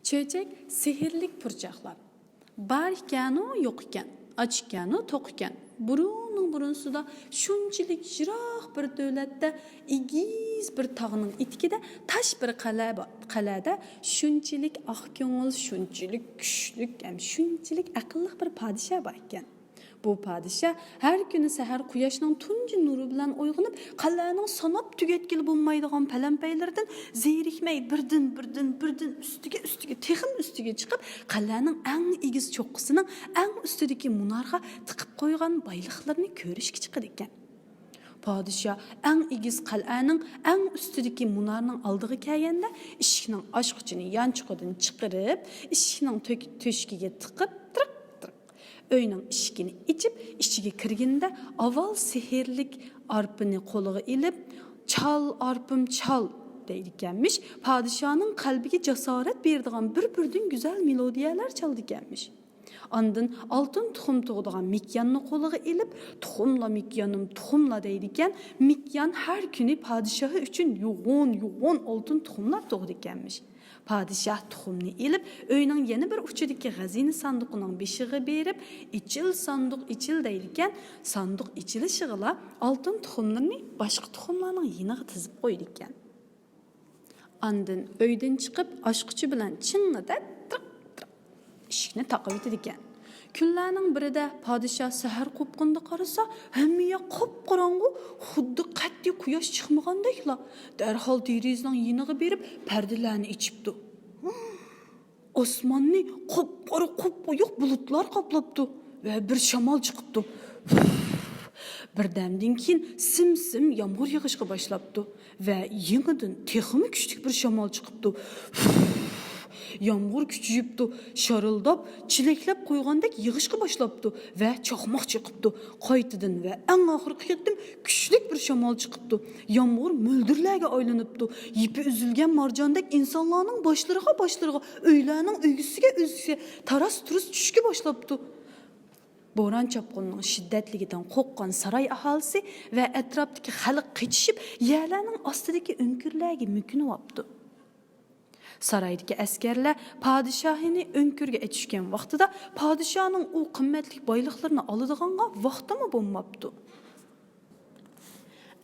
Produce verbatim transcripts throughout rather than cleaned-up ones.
چۆچەك سېھىرلىك پۇرچاقلار. بار ئىكەنۇ، يوق ئىكەن، ئاچ ئىكەنۇ، توق ئىكەن. بۇرۇننىڭ بۇرۇنسىدا شۇنچىلىك يىراق بىر دۆلەتتە ئېگىز بىر تاغنىڭ ئېتىكىدە تاش بىر قەلە بار. قەلەدە شۇنچىلىك ئاق كۆڭۈل، شۇنچىلىك كۈچلۈك ھەم شۇنچىلىك ئەقىللىق بىر پادىشاھ بار ئىكەن. بۇ پادىشاھ ھەر كۈنى سەھەر قۇياشنىڭ تۇنجى نۇرى بىلەن ئويغىنىپ، قەلئەنىڭ ساناپ تۈگەتكىلى بولمايدىغان پەلەمپەيلىرىدىن زېرىكمەي بىردىن، بىردىن، بىردىن ئۈستىگە، ئۈستىگە، تېخىمۇ ئۈستىگە چىقىپ، قەلئەنىڭ ئەڭ ئېگىز چوققىسىنىڭ ئەڭ ئۈستىدىكى مۇنارغا تىقىپ قويغان بايلىقلىرىنى كۆرۈشكە چىقىدىكەن. پادىشاھ ئەڭ ئېگىز قەلئەنىڭ ئەڭ ئۈستىدىكى مۇنارنىڭ ئالدىغا كەلگەندە، ئىشىكنىڭ ئاچقۇچىنى يانچۇقىدىن چىقىرىپ، ئىشىكنىڭ تۆك-، تۆشۈكىگە تىقىپ، تىرىق، تىرىق. ئۆينىڭ ئىشىكىنى ئېچىپ، ئىچىگە كىرگىنىدە، ئاۋۋال سېھىرلىك ئارپىنى قولىغا ئېلىپ، «چال، ئارپىم، چال» دەيدىكەنمىش. پادىشاھنىڭ قەلبىگە جاسارەت بېرىدىغان بىر-بىردىن گۈزەل مېلودىيەلەر چالىدىكەنمىش. ئاندىن ئالتۇن تۇخۇم تۇغىدىغان مىكياننى قولىغا ئېلىپ، «تۇخۇملا، مىكيانىم، تۇخۇملا» دەيدىكەن. مىكيان ھەر كۈنى پادىشاھى ئۈچۈن يوغان، يوغان ئالتۇن تۇخۇملار تۇغىدىكەنمىش. پادىشاھ تۇخۇمنى ئېلىپ، ئۆينىڭ يەنە بىر ئۇچىدىكى خەزىنە ساندۇقىنىڭ بېشىغا بېرىپ، «ئېچىل، ساندۇق، ئېچىل» دەيدىكەن. ساندۇق ئېچىلىشىغىلا ئالتۇن تۇخۇملىرىنى باشقا تۇخۇملارنىڭ يېنىغا تىزىپ قويىدىكەن. ئاندىن ئۆيدىن چىقىپ، ئاچقۇچى بىلەن چىڭڭىدە تىرىق، تىرىق ئىشىكنى تاقىۋېتىدىكەن. كۈنلەرنىڭ بىرىدە پادىشاھ سەھەر قوپقىنىدا قارىسا، ھەممە يەر قاپقاراڭغۇ، خۇددى قەتئىي قۇياش چىقمىغاندەكلا. دەرھال دېرىزىنىڭ يېنىغا بېرىپ، پەردىلەرنى ئېچىپتۇ. ئاسماننى قاپقارا، قاپقويۇق بۇلۇتلار قاپلاپتۇ ۋە بىر شامال چىقىپتۇ. بىردەمدىن كېيىن سىم-سىم يامغۇر يېغىشقا باشلاپتۇ ۋە يېڭىدىن تېخىمۇ كۈچلۈك بىر شامال چىقىپتۇ. يامغۇر كۈچىيىپتۇ، شارىلداپ، چېلەكلەپ قويغاندەك يېغىشقا باشلاپتۇ ۋە چاقماق چېقىپتۇ. قايتىدىن ۋە ئەڭ ئاخىرقى قېتىم كۈچلۈك بىر شامال چىقىپتۇ. يامغۇر مۆلدۈرلەرگە ئايلىنىپتۇ. يىپى ئۈزۈلگەن مارجاندەك ئىنسانلارنىڭ باشلىرىغا، باشلىرىغا، ئۆيلەرنىڭ ئۆگزىسىگە، ئۆگزىسىگە تاراس-تۇرۇس چۈشۈشكە باشلاپتۇ. بوران-چاپقۇننىڭ شىددەتلىكىدىن قورققان ساراي ئاھالىسى ۋە ئەتراپتىكى خەلق قېچىشىپ، يەرلەرنىڭ ئاستىدىكى ئۆڭكۈرلەرگە مۆكۈنۈۋاپتۇ. سارايدىكى ئەسكەرلەر پادىشاھىنى ئۆڭكۈرگە ئەكىشكەن ۋاقتىدا، پادىشاھنىڭ ئۇ قىممەتلىك بايلىقلىرىنى ئالىدىغانغا ۋاقتىمۇ بولماپتۇ.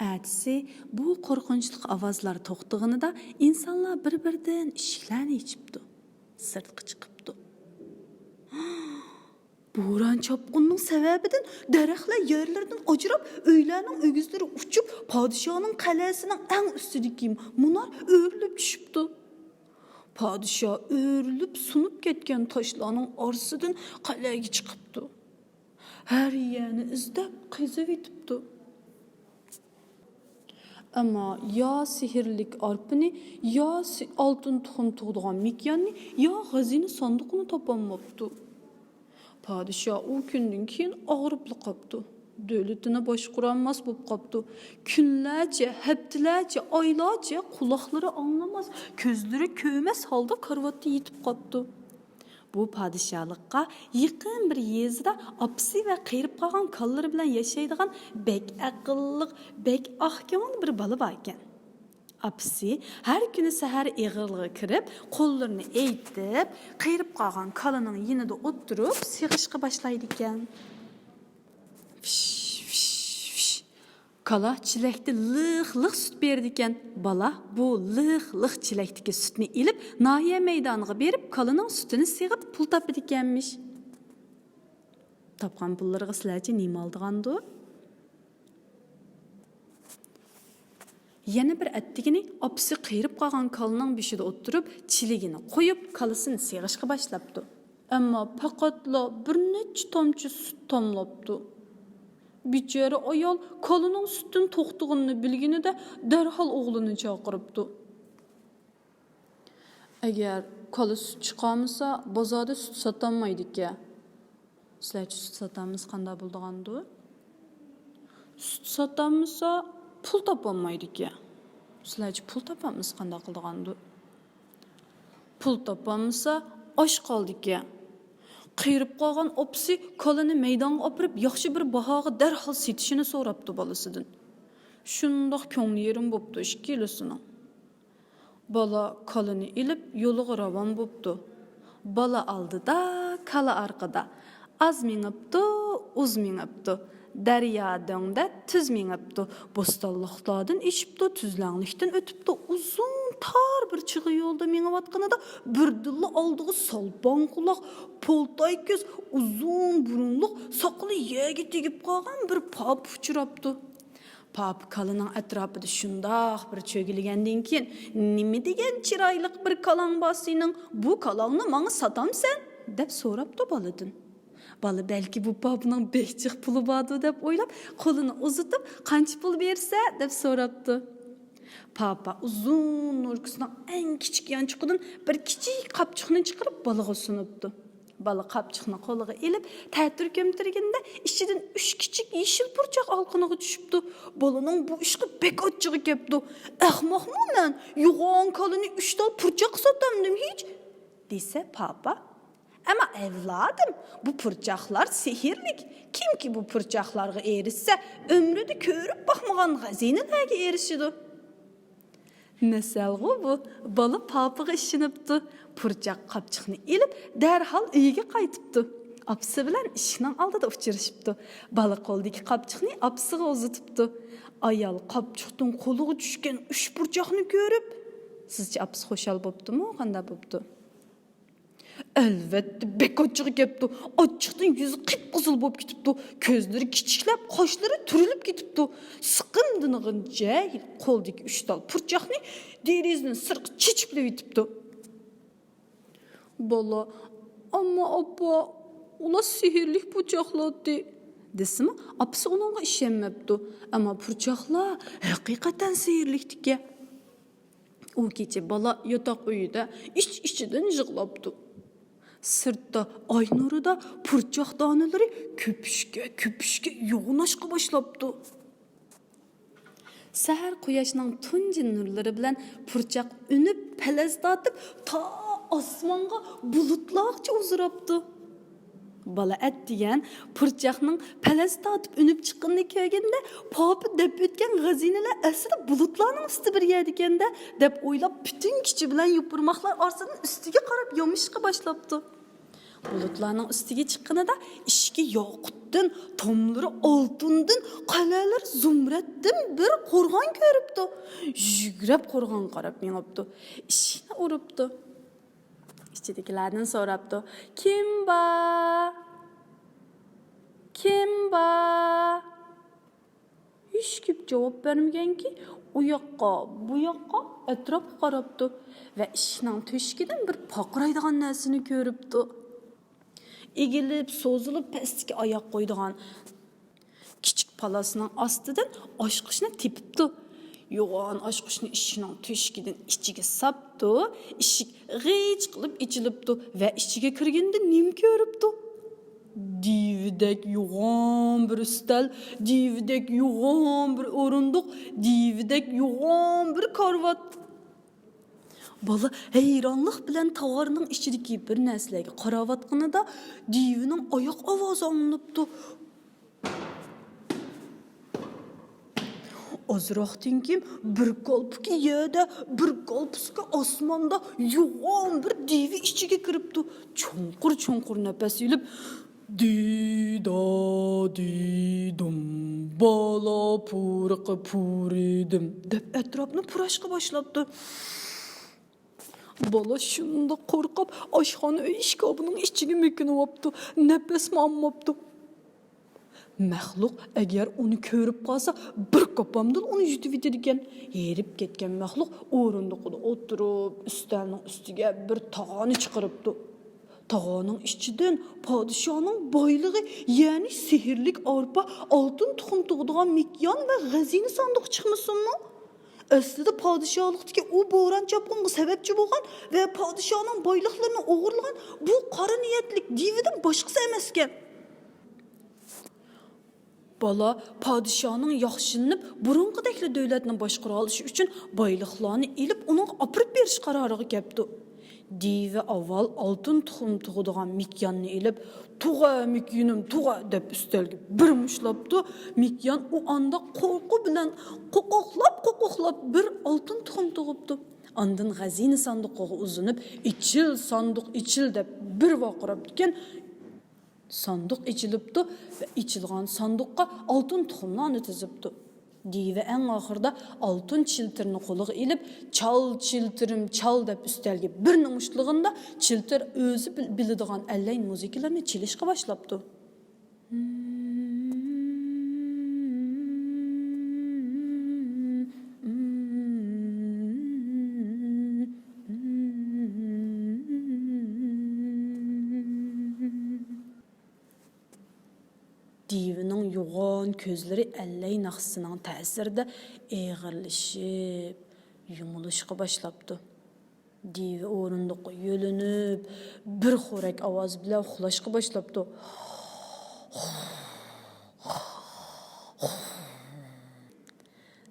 ئەتىسى بۇ قورقۇنچلۇق ئاۋازلار توختىغىنىدا، ئىنسانلار بىر-بىردىن ئىشىكلەرنى ئېچىپتۇ، سىرتقا چىقىپتۇ. بوران-چاپقۇننىڭ سەۋەبىدىن دەرەخلەر يەرلىرىدىن ئاجراپ، ئۆيلەرنىڭ ئۆگزىلىرى ئۇچۇپ، پادىشاھنىڭ قەلئەسىنىڭ ئەڭ ئۈستىدىكى مۇنار ئۆرۈلۈپ چۈشۈپتۇ. پادىشاھ ئۆرۈلۈپ سۇنۇپ كەتكەن تاشلارنىڭ ئارىسىدىن قەلئەگە چىقىپتۇ. ھەر يەرنى ئىزدەپ قېزىۋېتىپتۇ. ئەمما يا سېھىرلىك ئارپىنى، يا سې-، ئالتۇن تۇخۇم تۇغىدىغان مېكىياننى، يا خەزىنە ساندۇقىنى تاپالماپتۇ. پادىشاھ ئۇ كۈندىن كېيىن ئاغرىپلا قاپتۇ. دۆلىتىنى باشقۇرالماس بولۇپ قاپتۇ. كۈنلەرچە، ھەپتىلەرچە، ئايلارچە قۇلاقلىرى ئاڭلىماس، كۆزلىرى كۆرمەس ھالدا كارىۋاتتا يېتىپ قاپتۇ. بۇ پادىشاھلىققا يېقىن بىر يېزىدا ئاپىسى ۋە قېرىپ قالغان كالىلىرى بىلەن ياشايدىغان بەك ئەقىللىق، بەك ئاق كۆڭۈل بىر بالا باركەن. ئاپىسى ھەر كۈنى سەھەر ئېغىرلىقى كىرىپ، قوللىرىنى ئېيتىپ، قېرىپ قالغان كالىنىڭ يېنىدا ئولتۇرۇپ سېغىشقا باشلايدىكەن. فىش، فىش، فىش. كالا چېلەكتە لىق-لىق سۈت بېرىدىكەن. بالا بۇ لىق-لىق چېلەكتىكى سۈتنى ئېلىپ، ناھىيە مەيدانىغا بېرىپ، كالىنىڭ سۈتىنى سېغىپ، پۇل تاپىدىكەنمىش. تاپقان پۇللىرىغا سىلەرچە نېمە ئالىدىغاندۇ؟ يەنە بىر ئەتىگىنى ئاپىسى قېرىپ قالغان كالىنىڭ بېشىدا ئولتۇرۇپ، چېلىكىنى قويۇپ، كالىسىنى سېغىشقا باشلاپتۇ. ئەمما پەقەتلا بىر نەچچە تامچە سۈت تاملاپتۇ. بىچارە ئايال كالىنىڭ سۈتتىن توختىغىنىنى بىلگىنىدە، دەرھال ئوغلىنى چاقىرىپتۇ. ئەگەر كالا سۈت چىقارمىسا، بازاردا سۈت ساتالمايدىكەن. سىلەرچە سۈت ساتالمىسا قانداق بولىدىغاندۇ؟ سۈت ساتالمىسا، پۇل تاپالمايدىكەن. سىلەرچە پۇل تاپالمىسا قانداق قىلىدىغاندۇ؟ پۇل تاپالمىسا، ئاچ قالىدىكەن. قېرىپ قالغان ئاپىسى كالىنى مەيدانغا ئاپىرىپ، ياخشى بىر باھاغا دەرھال سېتىشىنى سوراپتۇ بالىسىدىن. شۇنداق كۆڭلى يېرىم بوپتۇ ئىككىلىسىنىڭ. بالا كالىنى ئېلىپ، يولىغا راۋان بوپتۇ. بالا ئالدىدا، كالا ئارقىدا. ئاز مېڭىپتۇ، ئۇز مېڭىپتۇ. دەريا دۆڭدە تۈز مېڭىپتۇ. بوستانلىقلاردىن ئېشىپتۇ، تۈزلەڭلىكتىن ئۆتۈپتۇ. ئۇزۇن تار بىر چىغىر يولدا مېڭىۋاتقىنىدا بىردىنلا ئالدىغا سالپاڭ قۇلاق، پولتاي كۆز، ئۇزۇن بۇرۇنلۇق، ساقىلى يەرگە تېگىپ قالغان بىر پاپا ئۇچراپتۇ. پاپا كالىنىڭ ئەتراپىدا شۇنداق بىر چۆگىلىگەندىن كېيىن، «نېمە دېگەن چىرايلىق بىر كالاڭ بار سېنىڭ؟ بۇ كالاڭنى ماڭا ساتامسەن؟» دەپ سوراپتۇ بالىدىن. بالا بەلكى بۇ پاپىنىڭ بەك جىق پۇلى باردۇ دەپ ئويلاپ، قولىنى ئۇزىتىپ، «قانچە پۇل بېرىسەن؟» دەپ سوراپتۇ. پاپا ئۇزۇن نۇركىسىنىڭ ئەڭ كىچىك يانچۇقىدىن بىر كىچىك قاپچۇقنى چىقىرىپ بالىغا سۇنۇپتۇ. بالا قاپچۇقنى قولىغا ئېلىپ، تەتۈر كۆمتۈرگىنىدە ئىچىدىن ئۈچ كىچىك يېشىل پۇرچاق ئالقىنىغا چۈشۈپتۇ. بالىنىڭ بۇ ئىشقا بەك ئاچچىقى كەپتۇ. «ئەخمەقمۇ مەن؟ يوغان كالىنى ئۈچ تال پۇرچاققا ساتامدىم ھېچ؟» دېسە پاپا، «ئەمما ئەۋلادىم، بۇ پۇرچاقلار سېھىرلىك. كىمكى بۇ پۇرچاقلارغا ئېرىشسە، ئۆمرىدە كۆرۈپ باقمىغان خەزىنىلەرگە ئېرىشىدۇ.» مەسەلغۇ بۇ، بالا پاپىغا ئىشىنىپتۇ. پۇرچاق قاپچۇقنى ئېلىپ، دەرھال ئۆيىگە قايتىپتۇ. ئاپىسى بىلەن ئىشىكنىڭ ئالدىدا ئۇچرىشىپتۇ. بالا قولىدىكى قاپچۇقنى ئاپىسىغا ئۇزىتىپتۇ. ئايال قاپچۇقتىن قولىغا چۈشكەن ئۈچ پۇرچاقنى كۆرۈپ، سىزچە ئاپىسى خۇشال بوپتۇمۇ؟ قانداق بوپتۇ؟ ئەلۋەتتە، بەك ئاچچىقى كەپتۇ. ئاچچىقتىن يۈزى قىپقىزىل بولۇپ كېتىپتۇ. كۆزلىرى كىچىكلەپ، قاشلىرى تۈرۈلۈپ كېتىپتۇ. سىقىمدىنغىنچە قولىدىكى ئۈچ تال پۇرچاقنى دېرىزىنىڭ سىرتىغا چېچىپلىۋېتىپتۇ. بالا، «ئەمما ئاپا، ئۇلار سېھىرلىك پۇرچاقلاتتى» دېسىمۇ، ئاپىسى ئۇنىڭغا ئىشەنمەپتۇ. ئەمما پۇرچاقلار ھەقىقەتەن سېھىرلىكتىكەن. ئۇ كېچە بالا ياتاق ئۆيىدە ئىچ-ئىچىدىن يىغلاپتۇ. سىرتتا ئاي نۇرىدا پۇرچاق دانىلىرى كۆپۈشكە-كۆپۈشكە يوغىناشقا باشلاپتۇ. سەھەر قۇياشنىڭ تۇنجى نۇرلىرى بىلەن پۇرچاق ئۈنۈپ، پەلەز تارتىپ، تا ئاسمانغا بۇلۇتلارغىچە ئۇزىراپتۇ. بالا ئەتىگەن پۇرچاقنىڭ پەلەز تارتىپ ئۈنۈپ چىققىنىنى كۆرگەندە، پاپا دەپ ئۆتكەن خەزىنىلەر ئەسلىدە بۇلۇتلارنىڭ ئۈستىدە بىر يەردىكەن-دە، دەپ ئويلاپ، پۈتۈن كۈچى بىلەن يوپۇرماقلار ئارىسىدىن ئۈستىگە قاراپ يامىشىشقا باشلاپتۇ. بۇلۇتلارنىڭ ئۈستىگە چىققىنىدا ئىشىكى ياقۇتتىن، توملىرى ئالتۇندىن، قەلئەلىرى زۇمرەتتىن بىر قورغان كۆرۈپتۇ. يۈگرەپ قورغانغا قاراپ مېڭىپتۇ. ئىشىكنى ئۇرۇپتۇ. ئىچىدىكىلەردىن سوراپتۇ، «كىم بار؟ كىم بار؟» ھېچكىم جاۋاب بەرمىگەنكى، ئۇ ياققا، بۇ ياققا، ئەتراپقا قاراپتۇ ۋە ئىشىكنىڭ تۆشۈكىدىن بىر پارقىرايدىغان نەرسىنى كۆرۈپتۇ. ئېگىلىپ، سوزۇلۇپ، پەستىكى ئاياق قويىدىغان كىچىك پالاسنىڭ ئاستىدىن ئاچقۇچنى تېپىپتۇ. يوغان ئاچقۇچنى ئىشىكنىڭ تۆشۈكىدىن ئىچىگە ساپتۇ. ئىشىك غىچ قىلىپ ئېچىلىپتۇ ۋە ئىچىگە كىرگىنىدە نېمە كۆرۈپتۇ؟ دىۋىدەك يوغان بىر ئۈستەل، دىۋىدەك يوغان بىر ئورۇندۇق، دىۋىدەك يوغان بىر كارىۋات. بالا ھەيرانلىق بىلەن تاۋارنىڭ ئىچىدىكى بىر نەرسىلەرگە قاراۋاتقىنىدا، دىۋىنىڭ ئاياق ئاۋازى ئاڭلىنىپتۇ. ئازراقتىن كېيىن بىر كالپۇكى يەردە، بىر كالپۇكى ئاسماندا يوغان بىر دىۋى ئىچىگە كىرىپتۇ. چوڭقۇر-چوڭقۇر نەپەس ئېلىپ، «دىدا دىدۇم، بالا پۇرىقى پۇرىدىم» دەپ ئەتراپنى پۇراشقا باشلاپتۇ. بالا شۇنداق قورقۇپ، ئاشخانا ئۆي ئىشكاپىنىڭ ئىچىگە مۆكۈنۈۋاپتۇ. نەپەسمۇ ئالماپتۇ. مەخلۇق ئەگەر ئۇنى كۆرۈپ قالسا، بىر قاپامدىلا ئۇنى يۇتۇۋېتىدىكەن. ھېرىپ كەتكەن مەخلۇق ئورۇندۇقىدا ئولتۇرۇپ، ئۈستەلنىڭ ئۈستىگە بىر تاغارنى چىقىرىپتۇ. تاغارنىڭ ئىچىدىن پادىشاھنىڭ بايلىقى، يەنى سېھىرلىك ئارپا، ئالتۇن تۇخۇم تۇغىدىغان مېكىيان ۋە خەزىنە ساندۇقى چىقمىسۇنمۇ؟ ئەسلىدە پادىشاھلىقتىكى ئۇ بوران-چاپقۇنغا سەۋەبچى بولغان ۋە پادىشاھنىڭ بايلىقلىرىنى ئوغرىلىغان بۇ قارا نىيەتلىك دىۋىدىن باشقىسى ئەمەسكەن. بالا پادىشاھنىڭ ياخشىلىنىپ، بۇرۇنقىدەكلا دۆلەتنى باشقۇرالىشى ئۈچۈن بايلىقلارنى ئېلىپ، ئۇنىڭغا ئاپىرىپ بېرىش قارارىغا كەپتۇ. دىۋى ئاۋۋال ئالتۇن تۇخۇم تۇغىدىغان مېكىياننى ئېلىپ، «تۇغە، مېكىيىنىم، تۇغە» دەپ ئۈستەلگە بىر مۇشلاپتۇ. مېكىيان ئۇ ئاندا قورقۇ بىلەن قوقۇقلاپ-قوقۇقلاپ بىر ئالتۇن تۇخۇم تۇغۇپتۇ. ئاندىن خەزىنە ساندۇقىغا ئۇزىنىپ، «ئېچىل، ساندۇق، ئېچىل!» دەپ بىر ۋارقىراپتىكەن. ساندۇق ئېچىلىپتۇ ۋە ئېچىلغان ساندۇققا ئالتۇن تۇخۇملارنى تىزىپتۇ. دىۋە ئەڭ ئاخىرىدا ئالتۇن چىلتىرنى قولىغا ئېلىپ، «چال، چىلتىرىم، چال!» دەپ ئۈستەلگە بىرنى مۇشتلىغىنىدا، چىلتىر ئۆزى بىل-، بىلىدىغان ئەللەي مۇزىكىلارنى چېلىشقا باشلاپتۇ. دىۋىنىڭ يوغان كۆزلىرى ئەللەي ناخشىسىنىڭ تەسىرىدە ئېغىرلىشىپ، يۇمۇلۇشقا باشلاپتۇ. دىۋى ئورۇندۇققا يۆلىنىپ، بىر خورەك ئاۋازى بىلەن ئۇخلاشقا باشلاپتۇ.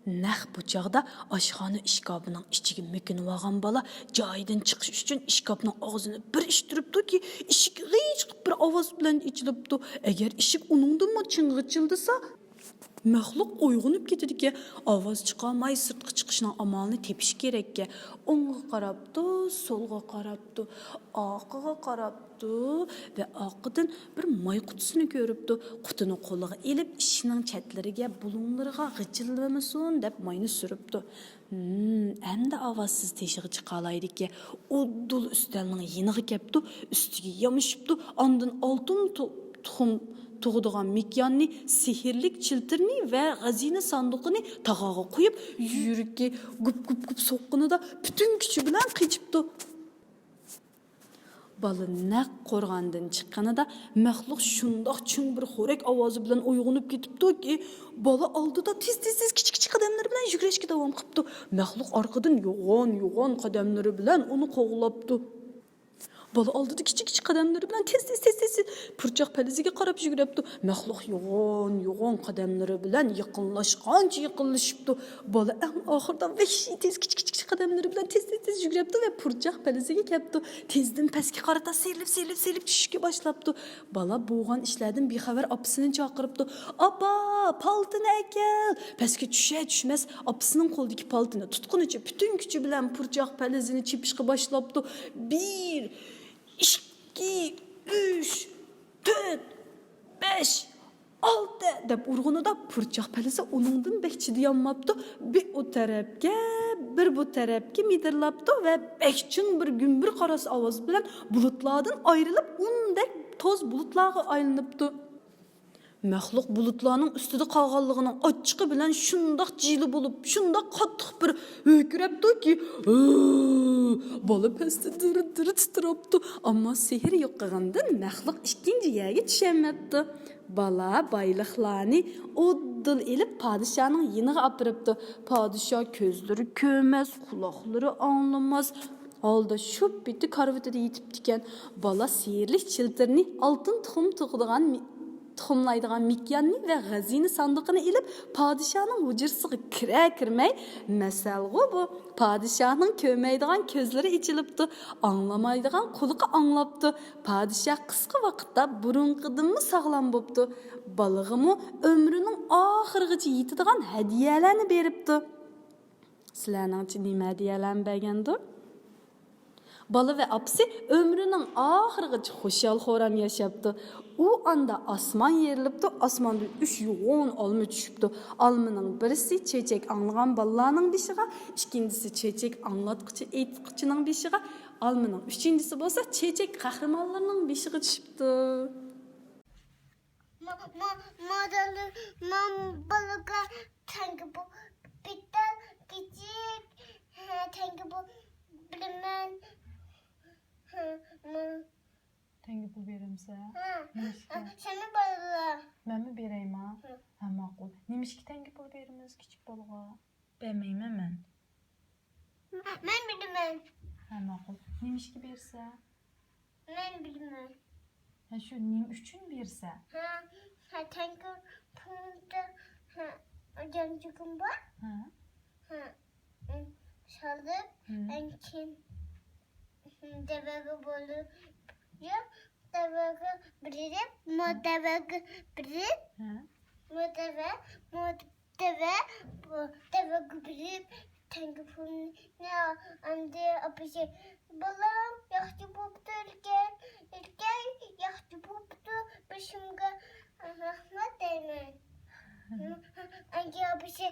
نەق بۇ چاغدا ئاشخانا ئىشكاپىنىڭ ئىچىگە مېكىنىۋالغان بالا جايىدىن چىقىش ئۈچۈن ئىشكاپنىڭ ئاغزىنى بىر ئىتتىرىپتۇكى، ئىشىك غىچقىپ بىر ئاۋاز بىلەن ئېچىلىپتۇ. ئەگەر ئىشىك ئۇنىڭدىنمۇ چىڭ غىچىلدىسا، مەخلۇق ئويغىنىپ كېتىدىكەن. ئاۋاز چىقارماي سىرتقا چىقىشنىڭ ئامالىنى تېپىش كېرەككەن. ئوڭغا قاراپتۇ، سولغا قاراپتۇ، ئارقىغا قاراپتۇ ۋە ئارقىدىن بىر ماي قۇتىسىنى كۆرۈپتۇ. قۇتىنى قولىغا ئېلىپ، ئىشىكنىڭ چەتلىرىگە، بۇلۇڭلىرىغا غىچىلدىمىسۇن دەپ ماينى سۈرۈپتۇ. ھىم، ئەمدى ئاۋازسىز تېشىغا چىقالايدىكەن. ئۇددۇل ئۈستەلنىڭ يېنىغا كەپتۇ، ئۈستىگە يامىشىپتۇ. ئاندىن ئالتۇن تو-، تۇخۇم تۇغىدىغان مىكياننى، سېھىرلىك چىلتىرنى ۋە خەزىنە ساندۇقىنى تاغاغا قويۇپ، يۈرىكى گۈپ-گۈپ-گۈپ سوققىنىدا پۈتۈن كۈچى بىلەن قېچىپتۇ. بالا نەق قورغاندىن چىققىنىدا، مەخلۇق شۇنداق چىڭ بىر خورەك ئاۋازى بىلەن ئويغىنىپ كېتىپتۇكى، بالا ئالدىدا تېز-تېز-تېز كىچىك-كىچىك قەدەملىرى بىلەن يۈگۈرۈشكە داۋام قىپتۇ. مەخلۇق ئارقىدىن يوغان-يوغان قەدەملىرى بىلەن ئۇنى قوغلاپتۇ. بالا ئالدىدا كىچىك-كىچىك قەدەملىرى بىلەن تېز-تېز-تېز-تېز پۇرچاق پەلىزىگە قاراپ يۈگۈرەپتۇ. مەخلۇق يوغان-يوغان قەدەملىرى بىلەن يېقىنلاشقانچە يېقىنلىشىپتۇ. بالا ئەڭ ئاخىرىدا ۋەھشىي تېز كىچىك-كىچىك قەدەملىرى بىلەن تېز-تېز-تېز يۈگۈرەپتۇ ۋە پۇرچاق پەلىزىگە كەپتۇ. تېزدىن پەسكە قارىتا سېلىپ، سېلىپ، سېلىپ چۈشۈشكە باشلاپتۇ. بالا بولغان ئىشلاردىن بىخەۋەر ئاپىسىنى چاقىرىپتۇ. «ئاپا، پالتىنى ئەكەل!» پەسكە چۈشەر-چۈشمەس ئاپىسىنىڭ قولىدىكى پالتىنى تۇتقىنىچە پۈتۈن كۈچى بىلەن پۇرچاق پەلىزىنى چېپىشقا باشلاپتۇ. بىر، ئىككى، ئۈچ، تۆت، بەش، ئالتە دەپ ئۇرغىنىدا پۇرچاق پەلىسى ئۇنىڭدىن بەك چىدىيالماپتۇ. بىر ئۇ تەرەپكە، بىر بۇ تەرەپكە مىدىرلاپتۇ ۋە بەك چىڭ بىر گۈمبۈر قاراس ئاۋاز بىلەن بۇلۇتلاردىن ئايرىلىپ، ئۇندەك توز بۇلۇتلارغا ئايلىنىپتۇ. مەخلۇق بۇلۇتلارنىڭ ئۈستىدە قالغانلىقىنىڭ ئاچچىقى بىلەن شۇنداق جىلە بولۇپ، شۇنداق قاتتىق بىر ھۆركىرەپتۇكى، ھۆ! بالا پەستە دىر-دىر تىترەپتۇ. ئەمما سېھىر يوقىغىنىدىن مەخلۇق ئىككىنچى يەرگە چۈشەلمەپتۇ. بالا بايلىقلارنى ئۇددۇل ئېلىپ پادىشاھنىڭ يېنىغا ئاپىرىپتۇ. پادىشاھ كۆزلىرى كۆرمەس، قۇلاقلىرى ئاڭلىماس ھالدا شۇ پېتى كارىۋىتىدا يېتىپتىكەن. بالا سېھىرلىك چىلتىرنى، ئالتۇن تۇخۇم تۇغىدىغان مى-، تۇخۇملايدىغان مىكياننى ۋە خەزىنە ساندۇقىنى ئېلىپ، پادىشاھنىڭ ھۇجرىسىغا كىرەر-كىرمەي، مەسەلغۇ بۇ، پادىشاھنىڭ كۆرمەيدىغان كۆزلىرى ئېچىلىپتۇ، ئاڭلىمايدىغان قۇلىقى ئاڭلاپتۇ. پادىشاھ قىسقا ۋاقىتتا بۇرۇنقىدىنمۇ ساغلام بوپتۇ. بالىغىمۇ ئۆمرىنىڭ ئاخىرىغىچە يېتىدىغان ھەدىيەلەرنى بېرىپتۇ. سىلەرنىڭچە نېمە ھەدىيەلەرنى بەرگەندۇ؟ بالا ۋە ئاپىسى ئۆمرىنىڭ ئاخىرىغىچە خۇشال-خۇرام ياشاپتۇ. ئۇ ئاندا ئاسمان يېرىلىپتۇ، ئاسماندىن ئۈچ يوغان ئالما چۈشۈپتۇ. ئالمىنىڭ بىرسى چېچەك ئاڭلىغان بالىلارنىڭ بېشىغا، ئىككىنچىسى چېچەك ئاڭلاتقۇچى ئېيتقۇچىنىڭ بېشىغا، ئالمىنىڭ ئۈچىنچىسى بولسا چېچەك قەھرىمانلىرىنىڭ بېشىغا چۈشۈپتۇ. ما-، ما-، مادامنىڭ، ما-، بالىغا تەڭگە بۇ بىتەر كىچىك، ھە، تەڭگە بۇ بىلىمەن. ھە، ما-، تەڭگە پۇل بېرەمسە؟ ھە، نېمىشقا؟ ھە، سەنمۇ بالىلار. مەنمۇ بېرەيما؟ ھە. ھە، ماقۇل. نېمىشقا تەڭگە پۇل بېرىمىز كىچىك بالىغا؟ بەرمەيمەن مەن. مەن بىلىمەن. ھە، ماقۇل. نېمىشقا بېرىسە؟ مەن بىلىمەن. ھە، شۇ نېمە ئۈچۈن بېرىسە؟ ھە، ھە، تەڭگە پۇلدا، ھە، جانچىكىم بار. ھە. ھە، ئۇ سالىپ، ھە. ئەنكىن دەۋەگە بولۇپ، يا، دەۋەگە بېرىپ، مو دەۋەگە بېرىپ، ھە. مو دەۋە، مو دەۋە، بۇ دەۋەگە بېرىپ، تەڭگە پۇلنى ئەمدى ئاپىسى، بالام ياخشى بوپتۇ ئۆلگەن، ئۆلگەن ياخشى بوپتۇ، بېشىمغا رەھمەت دەيمەن. ئەمدى ئاپىسى،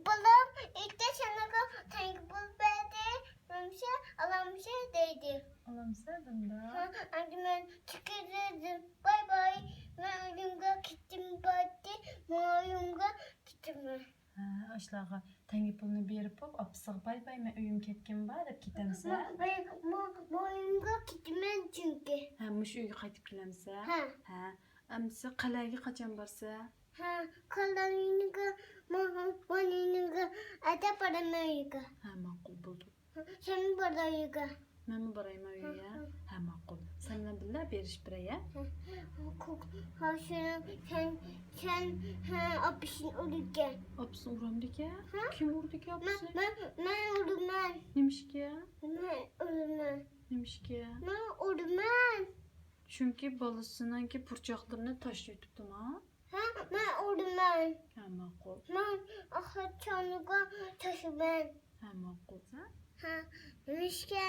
بالام ئۆلگەن ساڭا تەڭگە پۇل بەردى، مەمشە ئالامشە دەيدۇ. ئالامسە دەمدۇ؟ ئەمدى مەن چىقىپ كەتتىم، باي باي، مەن ئۆيۈمگە كەتتىم، باي، ماڭا ئۆيۈمگە كەتتىم. ھە، ئاشۇلارغا تەڭگە پۇلنى بېرىپ بوپ، ئاپىسىغا باي باي، مەن ئۆيۈمگە كەتكىنىم بار دەپ كېتەمسە؟ مەن، مەن، مەن، مەن ئۆيۈمگە كېتىمەن چۈنكى. ھە، مۇشۇ ئۆيگە قايتىپ كېلەمسە؟ ھە. ھە. ئەمدى سەن قەلئەگە قاچان بارسا؟ ھە، قەلئەنىڭگە، مەن، مەن ئۆيۈمگە ئەتە بارىمەن ئۆيگە. ھە، ماقۇل بولدى. سەنمۇ بار ئۆيگە. مەنمۇ بارايمەن ئۆيگە. ھە، ماقۇل. سەن بىلەن بىللە بېرىشىپ بېرەي، ھە؟ ھە، سەن، سەن، ھە، ئاپىسىنى ئۇرىدىكەن. ئاپىسىنى ئۇرامدىكەن؟ ھە؟ كىم ئۇرىدىكەن مەن، ئاپىسىنى؟ مەن، مەن ئۇرىمەن. نېمىشقا؟ مەن ئۇرىمەن. نېمىشقا؟ مەن ئۇرىمەن. چۈنكى بالىسىنىڭكى پۇرچاقلىرىنى تاشلىۋېتىپتۇ ما. ھە، مەن ئۇرىمەن. ھە، ماقۇل. مەن ئاخشاملىقى چاچىمەن. ھە، ماقۇل. ھە، نېمىشقا،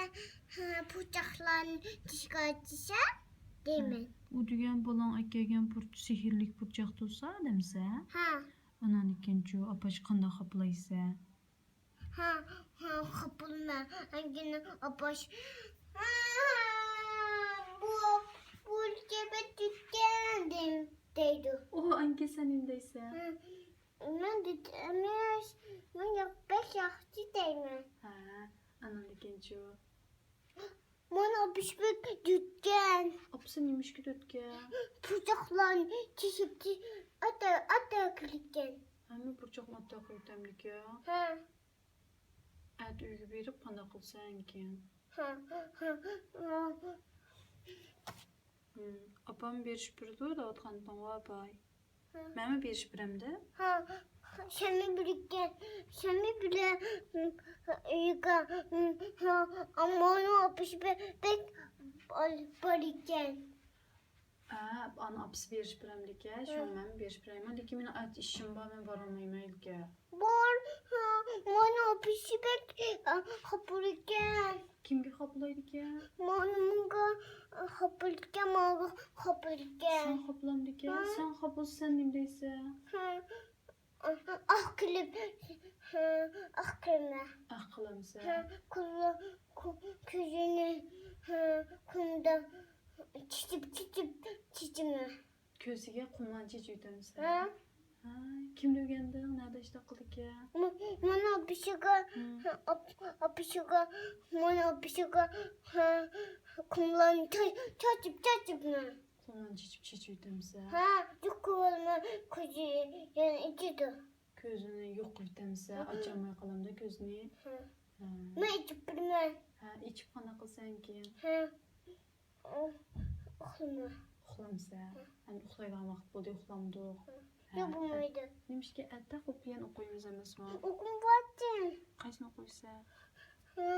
ھە، پۇرچاقلارنى تىشقا ئاتىسەن دەيمەن. ئۇ دېگەن بالاڭ ئەكەلگەن پۇرچ-، سېھىرلىك پۇرچاق تۇرسا دەمسە؟ ھە. ئاناندىن كېيىنچۇ ئاپاش قانداق خاپىلايسە؟ ھە، ھە، خاپىلىمەن. ئەنگىنە ئاپاش، ھە، بۇ، بۇ كېبە تۈتكەن دەيم-، دەيدۇ. ئۇ ئەنگە سەن نېمە دەيسەن؟ ھە، مەن دېدىم ئەمەس، مەن ياق-، بەك ياخشى دەيمەن. ھە، ئاناندىن كېيىنچۇ؟ مانا ئاپىسى بەك دۈتكەن. ئاپىسى نېمىشقا دۈتكەن؟ پۇرچاقلارنى تېشىپ، ئاتا، ئاتا كىرگەن. ھەممە پۇرچاقنى ئاتا كىرىتەمدىكەن؟ ھە. ئەتە ئۆيگە بېرىپ قانداق قىلىسەن كېيىن؟ ھە، ھە، ھە، ھە. ھىم، ئاپام بېرىشىپ بېرىدۇ دەۋاتقانتىڭغۇ ئاپاي. ھە. مەنمۇ بېرىشىپ بېرەمدە؟ ھە، سەنمۇ بىرگە، سەنمۇ بىلەن، ھە، ئۆيگە، ھە، ئاممانىڭ ئاپىسى بەك، بەك بار ئىكەن. ھە، ئانا ئاپىسى بېرىشىپ بېرەمدىكەن، شۇڭا ھە. مەنمۇ بېرىشىپ بېرەيمەن. لېكىن مېنىڭ ئەتە ئىشىم بار، مەن بارالمايمەن ئۆيگە. بار، ھە، مانا ئاپىسى بەك، ئە، خاپىلىكەن. كىمگە خاپىلايدىكەن؟ مانا ماڭا خاپىلىكەن، ماڭا خاپىلىكەن. ساڭا خاپىلامدىكەن؟ ھە. ساڭا خاپىلسا سەن نېمە دەيسەن؟ ھە. ئاھ قىلىپ، ھە، ئاھ قىلىمەن. ئاھ قىلامسەن؟ ھە، كۆزى-، كۆ-، كۆزىنى، ھە، قۇمدا چېچىپ، چېچىپ، چېچىمەن. كۆزىگە قۇملارنى چېچىۋېتەمسەن؟ ھە. ھاي، كىمنى ئۆگەندىڭ؟ نەدە ئىشتاق قىلىدىكەن؟ م-، مانا بېشىغا، ھىم. ئاپ-، ئاپىشىغا، مانا بېشىغا، ھە، قۇملارنى چا-، چاچىپ، چاچىپمەن. قۇملارنى چېچىپ، چېچىۋېتەمسەن؟ ھە، يۇقىۋالماي كۆزى يەنە ئېچىدۇ. كۆزىنى يۇقىۋېتەمسەن؟ ھە. ئاچالماي قالامدۇ كۆزىنى؟ ھە. ھە. مەن ئېچىپ بېرىمەن. ھە، ئېچىپ قانداق قىلىسەن كېيىن؟ ھە. ئۇخلىما. ئۇخلامسەن؟ ھە. ئەمدى ئۇخلايدىغان ۋاقىت بولدى، ئۇخلامدۇق. ھە. ھە. ياق، بولمايدۇ. نېمىشقا ئەتە قوپۇپ يەنە ئوقۇيمىز ئەمەسمۇ؟ ئوقۇپ بولاتتىم. قايسىنى ئوقۇيسەن؟ ھە.